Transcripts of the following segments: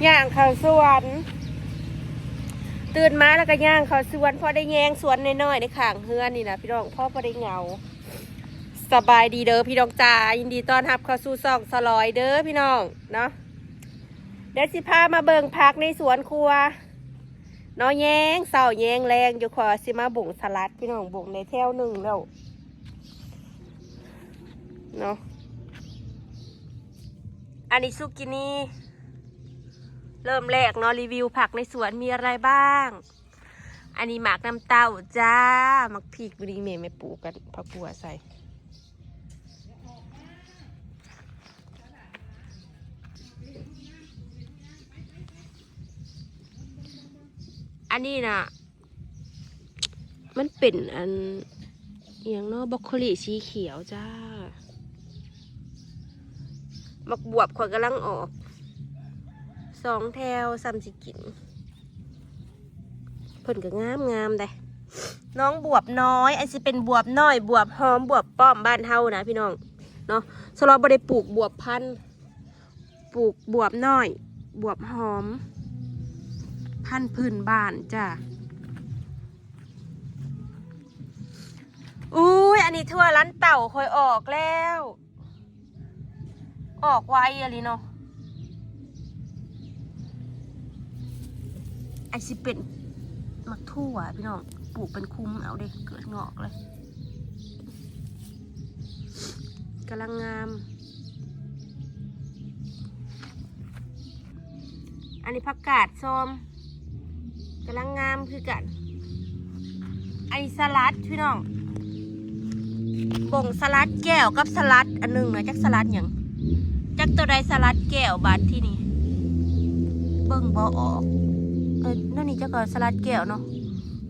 ຍ່າງເຂົ້າສວນ ຕື່ນມາແລ້ວກໍຍ່າງເຂົ້າສວນ ພໍໄດ້ແຍງສວນນ້ອຍໆໃນຂ້າງເຮືອນນີ້ນະພີ່ນ້ອງ ພໍ ພໍໄດ້ເຫງົາ. ສະບາຍດີເດີພີ່ນ້ອງຈ້າ ຍິນດີຕ້ອນຮັບເຂົ້າສູ່ຊ່ອງສະຫຼອຍເດີພີ່ນ້ອງເນາະ. ດຽວຊິພາມາເບິ່ງຜັກໃນສວນຄົວເນາະ ແຍງເຊົ້າແຍງແລງຢູ່ ຂ້ອຍຊິມາບົງສະຫຼັດພີ່ນ້ອງ ບົງໄດ້ແຖວໜຶ່ງແລ້ວເນາະ. ອັນນີ້ຊຸກກີນີ ເລີ່ມແລກເນາະ ຣີວິວຜັກໃນສວນມີອະໄລບ້າງ. ອັນນີ້ໝາກນ້ຳເຕົ້າຈ້າ ໝາກພິກ ມື້ນີ້ແມ່ ແມ່ປູກກັນ ຜັກບົວໃສ່. ອັນນີ້ນະ ມັນເປັນອັນ ອີ່ຫຍັງເນາະ ບຣອກໂຄລີສີຂຽວຈ້າ. ໝາກບວບຂ້ອຍກຳລັງອອກສອງແຖວ ສ່ຳຊິກິນ. ເພິ່ນກໍງາມໆເດ້ ນ້ອງບວບນ້ອຍ ອັນຊິເປັນບວບນ້ອຍ ບວບຫອມ ບວບປ້ອມບ້ານເຮົານະພີ່ນ້ອງເນາະ. ສະຫຼອຍບໍ່ໄດ້ປູກບວບພັນ ປູກບວບນ້ອຍ ບວບຫອມ ພັນພື້ນບ້ານຈ້າ. ອຸ້ຍ ອັນນີ້ຖົ່ວລັນເຕົ້າຂ້ອຍອອກແລ້ວ ອອກໄວອີ່ຫຼີເນາະ. ອັນຊິເປັນໝາກຖົ່ວພີ່ນ້ອງ ປູກເປັນຄຸມເອົາເດ້ ເກີດງອກເລີຍ ກຳລັງງາມ. ອັນນີ້ຜັກກາດຊອມ ກຳລັງງາມຄືກັນ. ອັນນີ້ສະຫຼັດພີ່ນ້ອງ ບົງສະຫຼັດແກ້ວກັບສະຫຼັດອັນໜຶ່ງນະ ຈັກສະຫຼັດຫຍັງ ຈັກໂຕໃດສະຫຼັດແກ້ວ. ບາດທີນີ້ເບິ່ງບໍ່ອອກ ເອີ ແນວນີ້ຈັກກໍສະຫຼັດແກ້ວເນາະ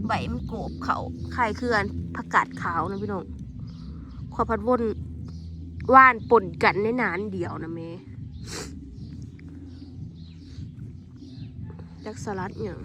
ໃບມັນໂກບເຂົ້າ ຄ້າຍຄືອັນຜັກກາດຂາວນະພີ່ນ້ອງ. ຂ້ອຍພັດວົນຫວ່ານປົນກັນໃນໜ້າອັນດຽວນະແມ່. ຈັກສະຫຼັດຫຍັງ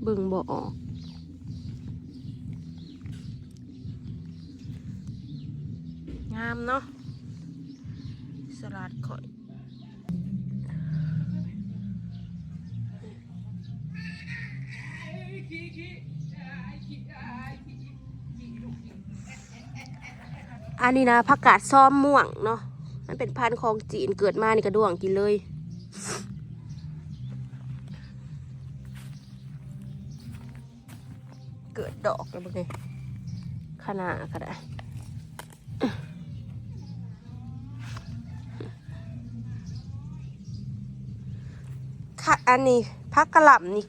ເບິ່ງບໍ່ອອກ. ງາມເນາະ ສະຫຼັດຂ້ອຍ. ອັນນີ້ນະ ຜັກກາດຊອມມ່ວງເນາະ ມັນເປັນພັນຂອງຈີນ ເກີດມານີ້ກະດ້ວງກິນເລີຍ. ເກີດດອກແລ້ວເບິ່ງນີ້ ຄະນ້າກະໄດ້. ຄະ ອັນນີ້ ຜັກກະຫຼ່ຳນີ້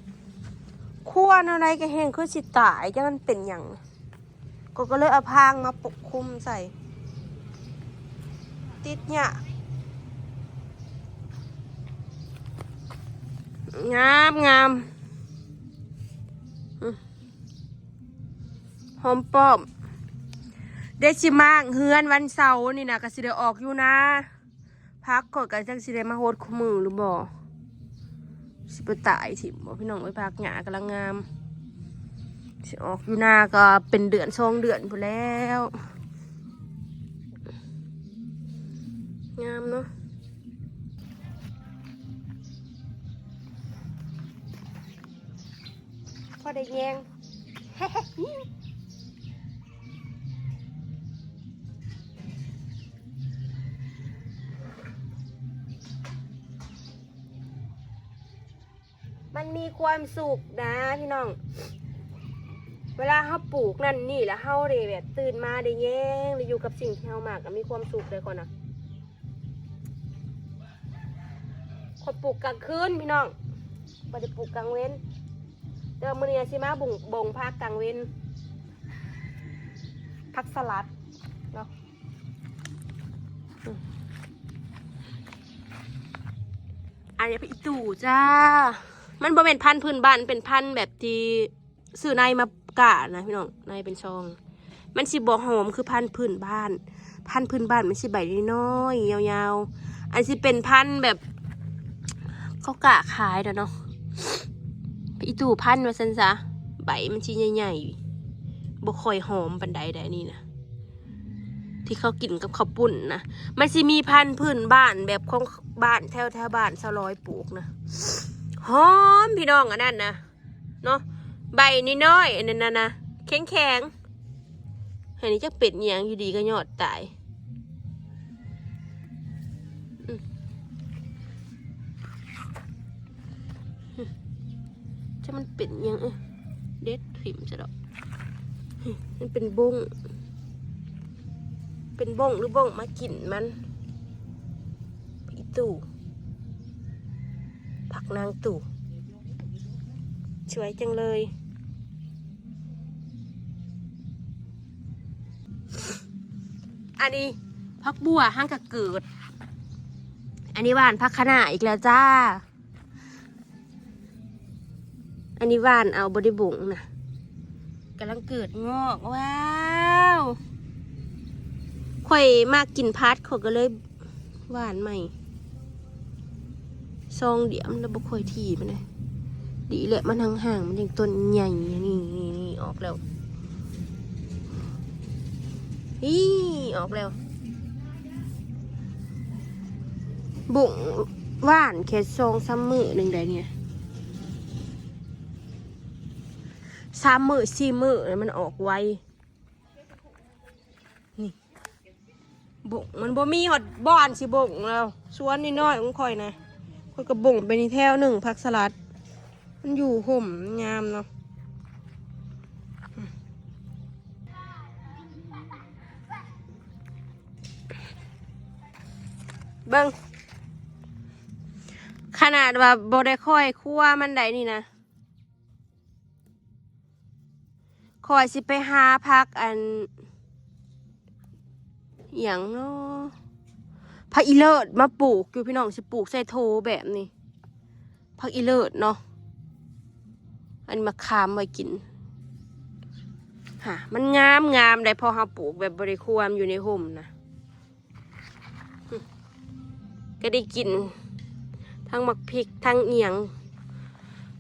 ຄົວແນວໃດກະແຮງຄືຊິຕາຍ ຈັກມັນເປັນຫຍັງ. ກໍ ກໍເລີຍເອົາພາງມາປົກຄຸມໃສ່ ຕິດຫຍ້າ. ງາມ ງາມ ອື ຫອມປ້ອມ. ເດຊິມາງເຮືອນວັນເສົານີ້ນະ ກະຊິໄດ້ອອກຢູ່ນາ. ຜັກຂ້ອຍກະຈັກຊິໄດ້ມາໂຮດຄູ່ມື້ຫຼືບໍ່ ຊິໄປຕາຍຖິ້ມບໍ່ພີ່ນ້ອງເອີຍ. ຜັກຫຍ້າກຳລັງງາມ ຊິອອກຢູ່ນາກະເປັນເດືອນສອງເດືອນພຸ້ນແລ້ວ. ງາມເນາະ ພໍໄດ້ແຍງ. ມັນມີຄວາມສຸກນະພີ່ນ້ອງ ເວລາເຮົາປູກນັ້ນນີ້ ແລ້ວເຮົາໄດ້ແບບຕື່ນມາໄດ້ແຍງ ໄດ້ຢູ່ກັບສິ່ງທີ່ເຮົາມັກ ກະມີຄວາມສຸກເດ້ຂ້ອຍນະ. ຂ້ອຍປູກກາງຄືນພີ່ນ້ອງ ບໍ່ໄດ້ປູກກາງເວັນ ແຕ່ວ່າມື້ນີ້ຊິມາບົງ ບົງຜັກກາງເວັນ ຜັກສະຫຼັດເນາະ. ອັນນີ້ຜັກອີ່ຕູ່ຈ້າ ມັນບໍ່ແມ່ນພັນພື້ນບ້ານ ມັນເປັນພັນແບບທີ່ ຊື້ໃນມາກ້ານະພີ່ນ້ອງ ໃນເປັນຊອງ ມັນຊິບໍ່ຫອມຄືພັນພື້ນບ້ານ. ພັນພື້ນບ້ານມັນຊິໃບນ້ອຍໆ ຍາວໆ ອັນຊິເປັນພັນແບບເຂົາກ້າຂາຍນະເນາະ ອີ່ຕູ່ພັນວ່າຊັ້ນຊະ ໃບມັນຊິໃຫຍ່ໆ ບໍ່ຄ່ອຍຫອມປານໃດໃດນີ້ນະ. ທີ່ເຂົາກິນກັບເຂົ້າປຸ້ນນະ ມັນຊິມີພັນພື້ນບ້ານແບບຂອງບ້ານແຖວ ແຖວບ້ານຊາວລອຍປູກນະ ຫອມພີ່ນ້ອງ ອັນນັ້ນນະເນາະ ໃບນ້ອຍໆ ອັນນັ້ນນະ ແຂງໆ ອັນນີ້ຈັກເປັນອີ່ຫຍັງ ຢູ່ດີກໍຍອດຕາຍ. ອືມ ຈະມັນເປັນຫຍັງ ເອີ ເດັດຖິ້ມຊະດອກ. ມັນເປັນບົ້ງ ເປັນບົ້ງ ຫຼື ບົ້ງມາກິນມັນ. ອີ່ຕູ້ ຜັກນາງຕູ້ ສວຍຈັງເລີຍ. ອັນນີ້ຜັກບົ່ວຫາກະເກີດ. ອັນນີ້ຫວ່ານຜັກຄະນ້າອີກແລ້ວຈ້າ. ອັນນີ້ຫວ່ານເອົາ ບໍ່ໄດ້ບົ້ງນະ ກຳລັງເກີດງອກ. ວ້າວ ຂ້ອຍມັກກິນຜັດ ຂ້ອຍກໍເລີຍຫວ່ານໃໝ່ ຊອງດຽວ ແລ້ວບໍ່ຄ່ອຍຖີ່ປານໃດ. ດີແຫຼະ ມັນຫ່າງໆ ມັນຍັງຕົ້ນໃຫຍ່. ນີ້ ນີ້ ນີ້ ອອກແລ້ວ ນີ້ ອອກແລ້ວ. ບົ້ງຫວ່ານແຄ່ສອງສາມມື້ໜຶ່ງໄດ໋ນີ້ ສາມມື້ສີ່ມື້ ແລ້ວມັນອອກໄວ. ນີ້ ບົ້ງມັນບໍ່ມີຮອດບ່ອນຊິບົ້ງແລ້ວ. ສວນນ້ອຍໆຂອງຂ້ອຍນະ ຂ້ອຍກໍບົ້ງໄປນີ້ແຖວໜຶ່ງ ຜັກສະຫຼັດ ມັນຢູ່ຮົ່ມ ມັນງາມເນາະ. ເບິ່ງ ຂະໜາດວ່າບໍ່ໄດ້ຄ່ອຍຄົວມັນໄດ໋ນີ້ນະ. ຂ້ອຍຊິໄປຫາຜັກອັນ ອີ່ຫຍັງເນາະ ຜັກອີເລີດມາປູກຢູ່ພີ່ນ້ອງ ຊິປູກໃສ່ໂຖແບບນີ້. ຜັກອີເລີດເນາະ ອັນມະຂາມໄວ້ກິນ ຫາ ມັນງາມໆໄດ໋ ພໍເຮົາປູກແບບບໍ່ໄດ້ຄົວ ຢູ່ໃນຮົ່ມນະ ກໍໄດ້ກິນ ທັງໝາກພິກ ທັງອີ່ຫຍັງ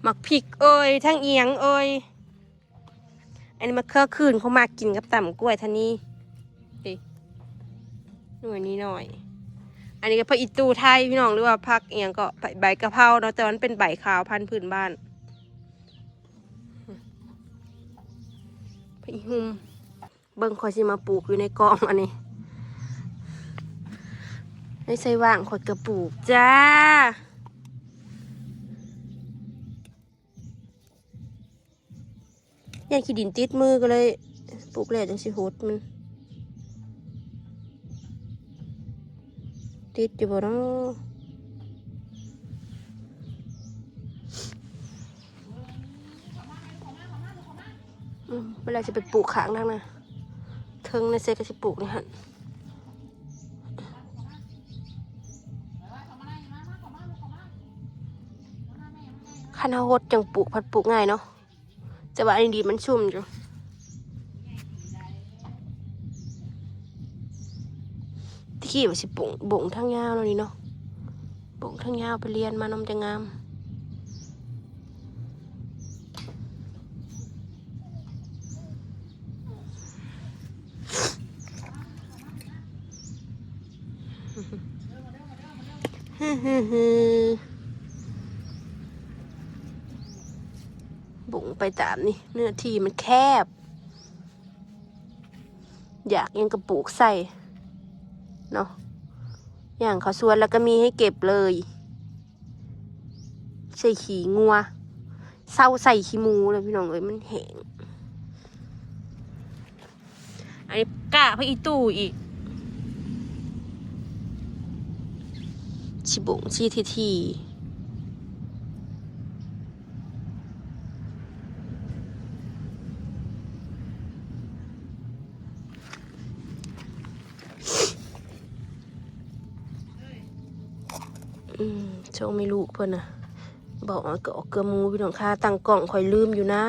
ໝາກພິກເອີຍ ທັງອີ່ຫຍັງເອີຍ. ອັນນີ້ມະເຂືອຂືນ ເຂົາມັກກິນກັບຕຳກ້ວຍທານີ ເດ້ ໜ່ວຍນີ້ໜ້ອຍ. ອັນນີ້ກໍຜັກອີ່ຕູ່ໄທພີ່ນ້ອງ ຫຼືວ່າຜັກອີ່ຫຍັງກໍ ໃບ ໃບກະເພົາເນາະ ແຕ່ວ່າມັນເປັນໃບຂາວ ພັນພື້ນບ້ານ ຜັກອີ່ຫຸ່ມ. ເບິ່ງ ຂ້ອຍຊິມາປູກຢູ່ໃນກ້ອງອັນນີ້ ໃນໄຊວ່າງຂ້ອຍກໍປູກຈ້າ. ຢ້ານຂີ້ດິນຕິດມືກໍເລີຍ ປູກແລ້ວຈັ່ງຊິຫົດມັນ ຕິດຢູ່ບໍ່ເນາະ? ອືມ ເວລາຊິໄປປູກຂ້າງນັ້ນນະ ເທິງໃນເຊກະຊິປູກໃນຫັ້ນ. ຄັນເຮົາຫົດຈັ່ງປູກ ພັດປູກງ່າຍເນາະ ແຕ່ວ່າອັນນີ້ດິນມັນຊຸ່ມຢູ່. ຕະກີ້ວ່າຊິປຸງ ບົ້ງທາງຍາວແນວນີ້ເນາະ ບົ້ງທາງຍາວໄປລຽນມານຳຈະງາມ. ບຸ້ງໄປຕາມນີ້ ເນື້ອທີ່ມັນແຄບ ຢາກຫຍັງກໍປູກໃສ່ເນາະ ຍ່າງເຂົ້າສວນແລ້ວກໍມີໃຫ້ເກັບເລີຍ. ໃສ່ຂີ້ງົວ ເຊົາໃສ່ຂີ້ໝູແລ້ວພີ່ນ້ອງເອີຍ ມັນແຫ້ງ. ອັນນີ້ກ້າຜັກອີ່ຕູ່ອີກ ຊິບົ້ງຊິຖີ່ໆ. ອືມ ຊ່ວງມີລູກເພິ່ນນະ ເວົ້າອອກກໍອອກເກືອໝູພີ່ນ້ອງ ຂາຕັ້ງກ້ອງຂ້ອຍລືມຢູ່ນາ.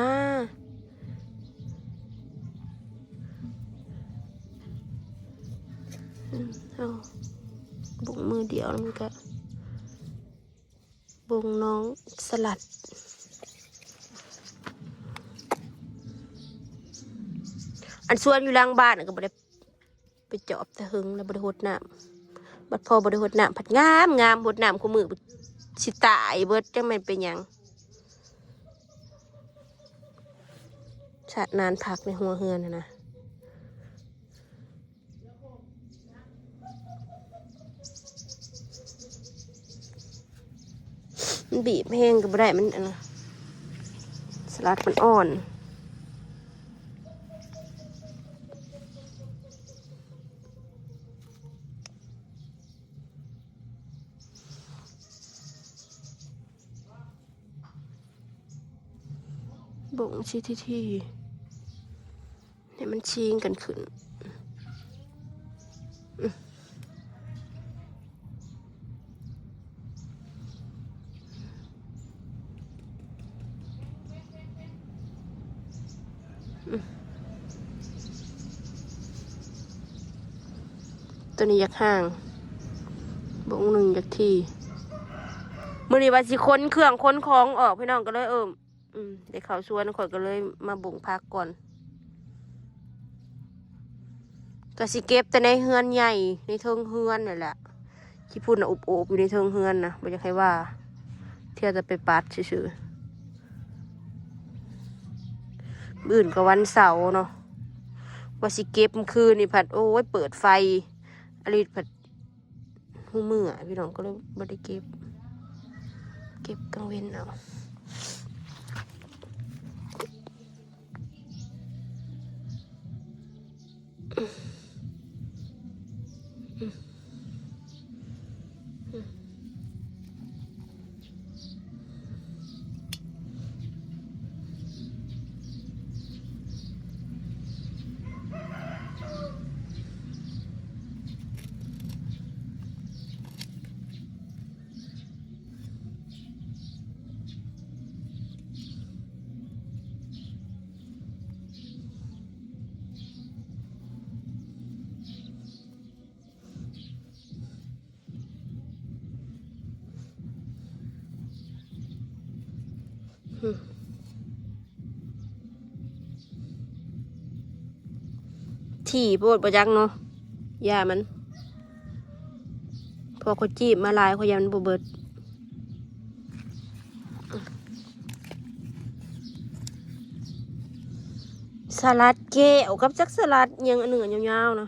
ອືມ ເອົາບຸ້ງມືດຽວ ແລ້ວມັນກະ ບົ້ງນ້ອງສະຫຼັດ. ອັນສວນຢູ່ຫຼັງບ້ານກໍບໍ່ໄດ້ ໄປຈອບແຕ່ເຫິງແລ້ວບໍ່ໄດ້ຫົດນ້ຳ ບັດພໍບໍ່ໄດ້ຫົດນ້ຳພັດງາມໆ ຫົດນ້ຳຄູ່ມື້ຊິຕາຍເບິດ ຈັກແມ່ນເປັນຫຍັງ. ຊະນານຜັກໃນຫົວເຮືອນຫັ້ນນະ. ມັນບີບແຮງກໍບໍ່ໄດ້ ມັນອັນນະ ສະຫຼັດມັນອ່ອນ. ບົ່ງຊີ້ຖີ່ໆ ໃຫ້ມັນຊີງກັນຂຶ້ນ. ຕົວນີ້ຢາກຫ່າງ ບົ້ງໜຶ່ງຢາກຖີ່. ມື້ນີ້ວ່າຊິຂົນເຄື່ອງຂົນຂອງອອກ ພີ່ນ້ອງ ກໍເລີຍ ເອີ ອືມ ໄດ້ເຂົ້າສວນ ຂ້ອຍກໍເລີຍມາບົ້ງຜັກກ່ອນ. ກໍຊິເກັບແຕ່ໃນເຮືອນໃຫຍ່ ໃນເທິງເຮືອນນັ້ນແຫຼະ. ຂີ້ຝຸ່ນນະ ອຸບໂອບຢູ່ໃນເທິງເຮືອນນະ ບໍ່ຢາກໃຫ້ວ່າ ເທື່ອແຕ່ໄປປັດຊື່ໆ. ມື້ອື່ນກໍວັນເສົາເນາະ ວ່າຊິເກັບມື້ຄືນນີ້ພັດ ໂອ້ຍ ເປີດໄຟ ອາລິດພັດ ຮູ້ເມື່ອ ພີ່ນ້ອງ ກໍເລີຍບໍ່ໄດ້ເກັບ ເກັບກາງເວັນເອົາ. ຖີ່ໂພດບໍ່ຈັກເນາະ ຢ່າມັນ ເພາະຂ້ອຍຈີບມາຫຼາຍ ຂ້ອຍຢ້ານມັນບໍ່ເບິດ. ສະຫຼັດແກ້ວກັບຈັກສະຫຼັດຫຍັງ ອັນໜຶ່ງອັນຍາວໆນະ.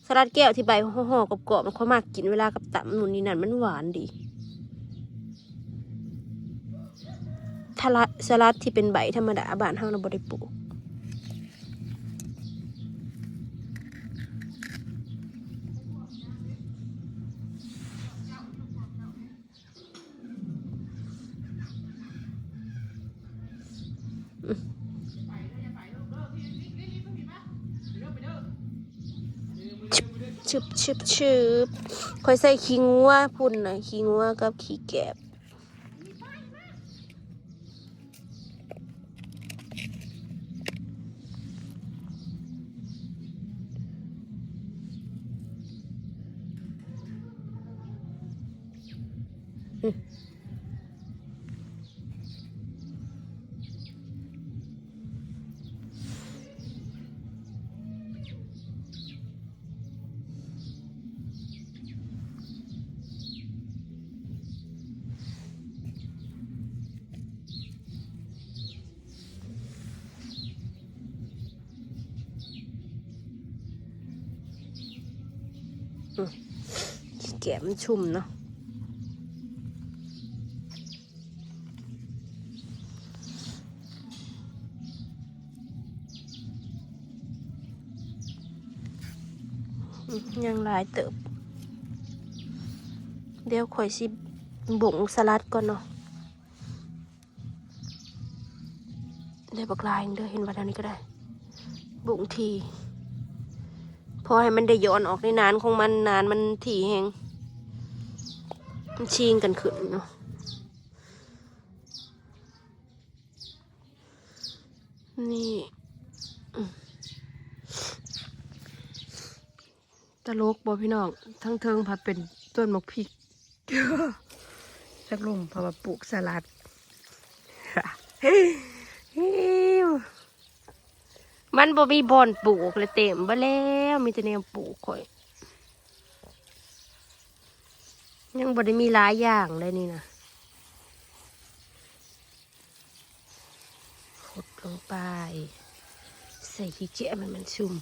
ສະຫຼັດແກ້ວທີ່ໃບຫໍ່ໆ ກອບໆ ຂ້ອຍມັກກິນເວລາກັບຕຳນູ່ນນີ້ນັ້ນ ມັນຫວານດີ. ສະຫຼັດ ສະຫຼັດທີ່ເປັນໃບທຳມະດາ ບ້ານເຮົານະບໍ່ໄດ້ປູກ. ຊຶບ ຊຶບ ຊຶບ ຊຶບ ຂ້ອຍໃສ່ຂີ້ງົວພຸ້ນນະ ຂີ້ງົວກັບຂີ້ແກບ. ອືມ ແກະມັນຊຸ່ມເນາະ. ອືມ ຍັງຫຼາຍເຕີບ. ດຽວຂ້ອຍຊິບົ້ງສະຫຼັດກ່ອນເນາະ. ໄດ້ບັກຫຼາຍເດີ ເຫັນວ່າແນວນີ້ກໍໄດ້ ບົ້ງຖີ່ ພໍໃຫ້ມັນໄດ້ຢອນອອກໃນໜານຂອງມັນ ໜານມັນຖີ່ແຮງ ມັນຊີງກັນຂຶ້ນເນາະ ນີ້. ຕະຫຼົກບໍ່ພີ່ນ້ອງ ທັງເທິງພັດເປັນຕົ້ນໝາກພິກ ຈັກລົມ ເພາະວ່າປູກສະຫຼັດ. ມັນບໍ່ມີບ່ອນປູກ ແລະເຕັມເບິດແລ້ວ ມີແຕ່ແນວປູກຂ້ອຍ ຍັງບໍ່ໄດ້ມີຫຼາຍຢ່າງເລີຍນີ້ນະ. ຂຸດລົງໄປ ໃສ່ຂີ້ເຈຍໃຫ້ມັນຊຸ່ມ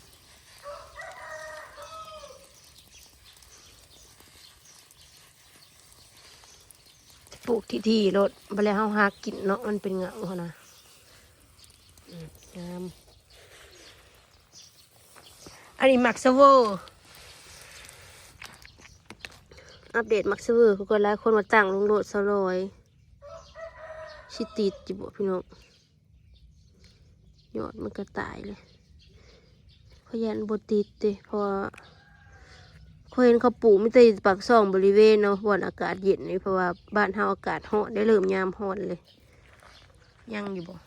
ປູກຖີ່ໆໂລດ ບໍ່ແລ້ວເຮົາຫາກິນເນາະ ມັນເປັນເຫງົາຫັ້ນນະ. ອືມ ງາມ. ອັນນີ້ໝາກສະເວີ ອັບເດດໝາກສະເວີ ຄືກັນ ຫຼາຍຄົນວ່າຕັ້ງລົງໂລດ ສາວລອຍ ຊິຕິດຢູ່ບໍ່ພີ່ນ້ອງ? ຍອດມັນກະຕາຍເລີຍ ຂ້ອຍຢ້ານບໍ່ຕິດເດ້ ເພາະວ່າຂ້ອຍເຫັນເຂົາປູກມີແຕ່ປາກຊ່ອງບໍລິເວນເນາະ ບ່ອນອາກາດເຢັນນີ້ ເພາະວ່າບ້ານເຮົາອາກາດຮ້ອນໄດ໋ ເລີ່ມຍາມຮ້ອນເລີຍ. ຍັງຢູ່ບໍ່?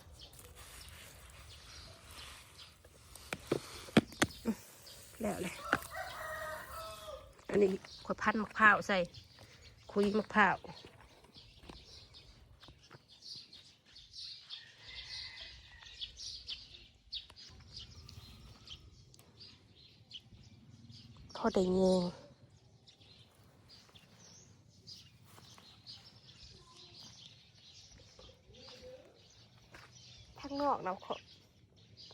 ແລ້ວແຫຼະ ອັນນີ້ຂ້ອຍພັນໝາກພ້າວໃສ່ ຄຸຍໝາກພ້າວ ພໍໄດ້ແຍງ. ທາງນອກນະ ເຂົາ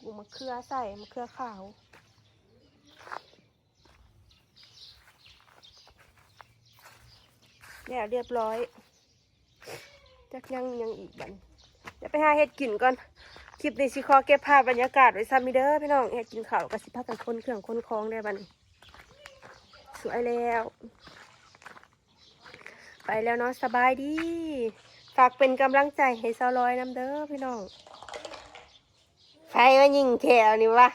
ປູກມະເຂືອໃສ່ ມະເຂືອຂາວ. ແລ້ວຮຽບຮ້ອຍ ຈັກຍັງຫຍັງອີກບັດນີ້ ດຽວໄປຫາເຮັດກິນກ່ອນ. ຄລິບນີ້ຊິຂໍເກັບພາບບັນຍາກາດໄວ້ຊ່ຳນີ້ເດີພີ່ນ້ອງ ເຮັດກິນເຂົ້າ ກະຊິພາກັນຂົນເຄື່ອງຂົນຂອງແດ່ບັດນີ້. ສວຍແລ້ວ ໄປແລ້ວເນາະ ສະບາຍດີ. ຝາກເປັນກຳລັງໃຈໃຫ້ສາວລອຍນຳເດີພີ່ນ້ອງ. ໃຜມາຍິງແຂ້ວນີ້ວະ?